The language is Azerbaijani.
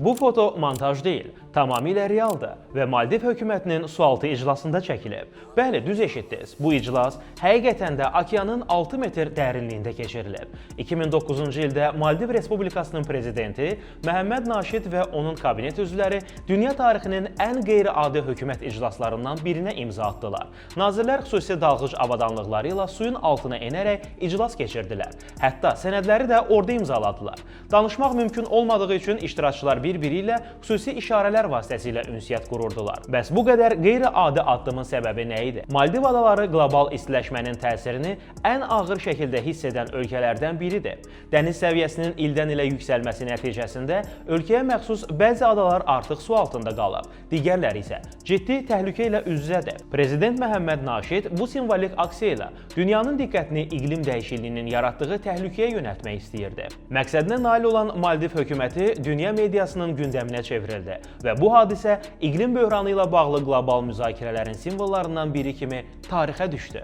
Bu foto montaj deyil, tamamilə realdır və Maldiv hökumətinin sualtı iclasında çəkilib. Bəli, düz eşitdiniz. Bu iclas həqiqətən də okeanın 6 metr dərinliyində keçirilib. 2009-cu ildə Maldiv Respublikasının prezidenti Məhəmməd Naşid və onun kabinet üzvləri dünya tarixinin ən qeyri-adi hökumət iclaslarından birinə imza atdılar. Nazirlər xüsusi dalğıc avadanlıqları ilə suyun altına enərək iclas keçirdilər. Hətta sənədləri də orada imzaladılar. Danışmaq mümkün olmadığı üçün iştirakçılar bir-biri ilə xüsusi işarələr vasitəsilə ünsiyyət qururdular. Bəs bu qədər qeyri-adi addımın səbəbi nə idi? Maldiv adaları qlobal istiləşmənin təsirini ən ağır şəkildə hiss edən ölkələrdən biridir. Dəniz səviyyəsinin ildən ilə yüksəlməsi nəticəsində ölkəyə məxsus bəzi adalar artıq su altında qalıb, digərləri isə ciddi təhlükə ilə üz-üzədir. Prezident Məhəmməd Naşid bu simvolik aksiya ilə dünyanın diqqətini iqlim dəyişikliyinin yaratdığı təhlükəyə yönəltmək istəyirdi. Məqsədinə nail olan Maldiv hökuməti dünya mediasının gündəminə çevrildi və bu hadisə iqlim böhranı ilə bağlı qlobal müzakirələrin simvollarından biri kimi tarixə düşdü.